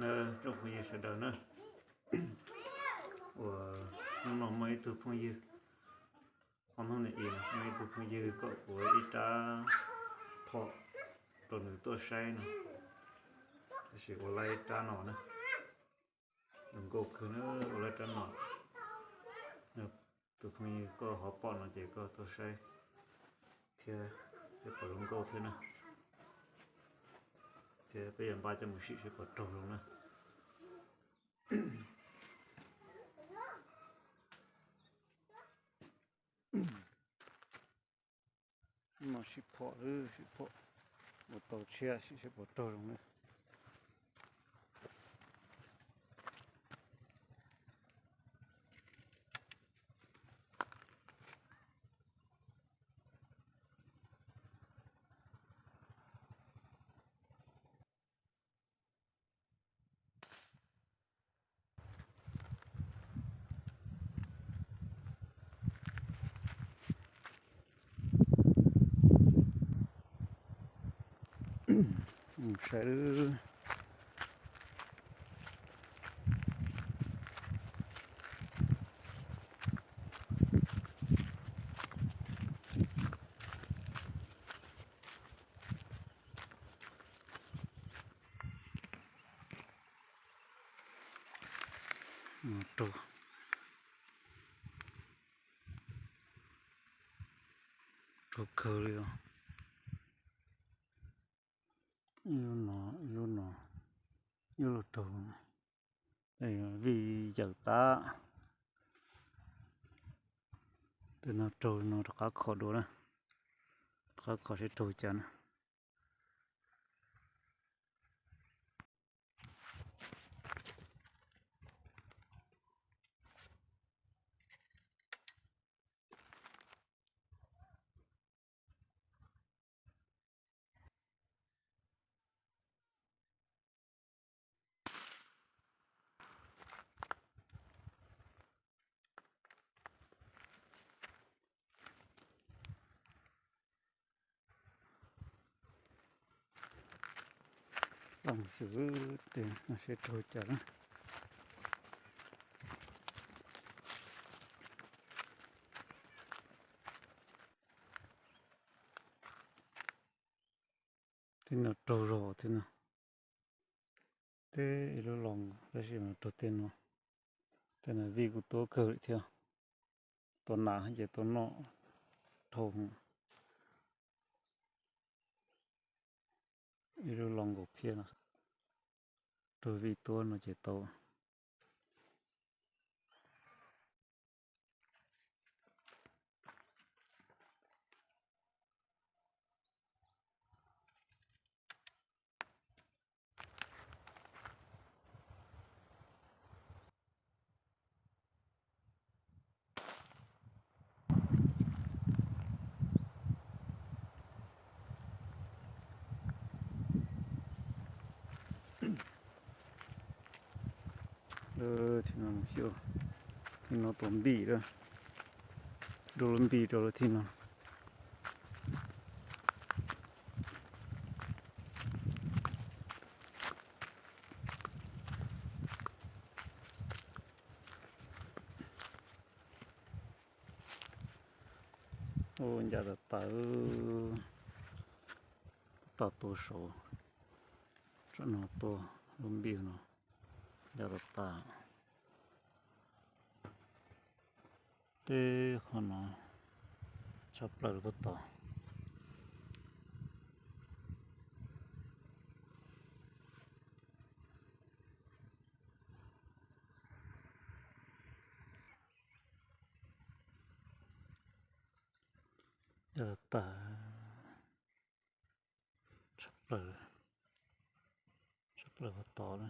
Tsoom phooj ywg sawv daws na, uas hnub no muaj ib tug phooj ywg, ob hnub ntawd muaj ib tug phooj ywg kom kuv ib rab phom rau nws tuaj saib no, tab sis ua lawm ib rab no na, zoo nkauj kawg na, ua lawm rab no. Tus phooj ywg koj ho pom no ces koj tuaj saib thiab, seb puas zoo nkauj thiab na, thiab peb yuav npaj coj mus sim seb puas raug zoo na. No sim phom, sim phom ua tau tshiab sim seb puas raug zoo na. Saib. Raug kawg li os. Ib lub no, ib lub no, ib lub raug, vij yawm tag. Tej no raug no rov qab kho dua na, rov qab kho seb raug cas na. Tau xyuas tes no seb raug cas na. Tej no raug zog thiab no. Tej ib lub los tab sis mas raug tej no. Tej no vij kuj tuab kawg li thiab. Tua nas ces tua noj dhau. Ib lub los nkaus phiab no, raug vij tuab no ces tau. Thib no, thib no tua npij lawm, dua lub npij rau lub thib no. Ua ncaj tas tas, tas tua saud, tsam no tua lub npij no ncaj tas tas. Tej qhov no tshaj plaws lawm puag tod. Ncaj tas tas, tshaj plaws, tshaj plaws puag tod na.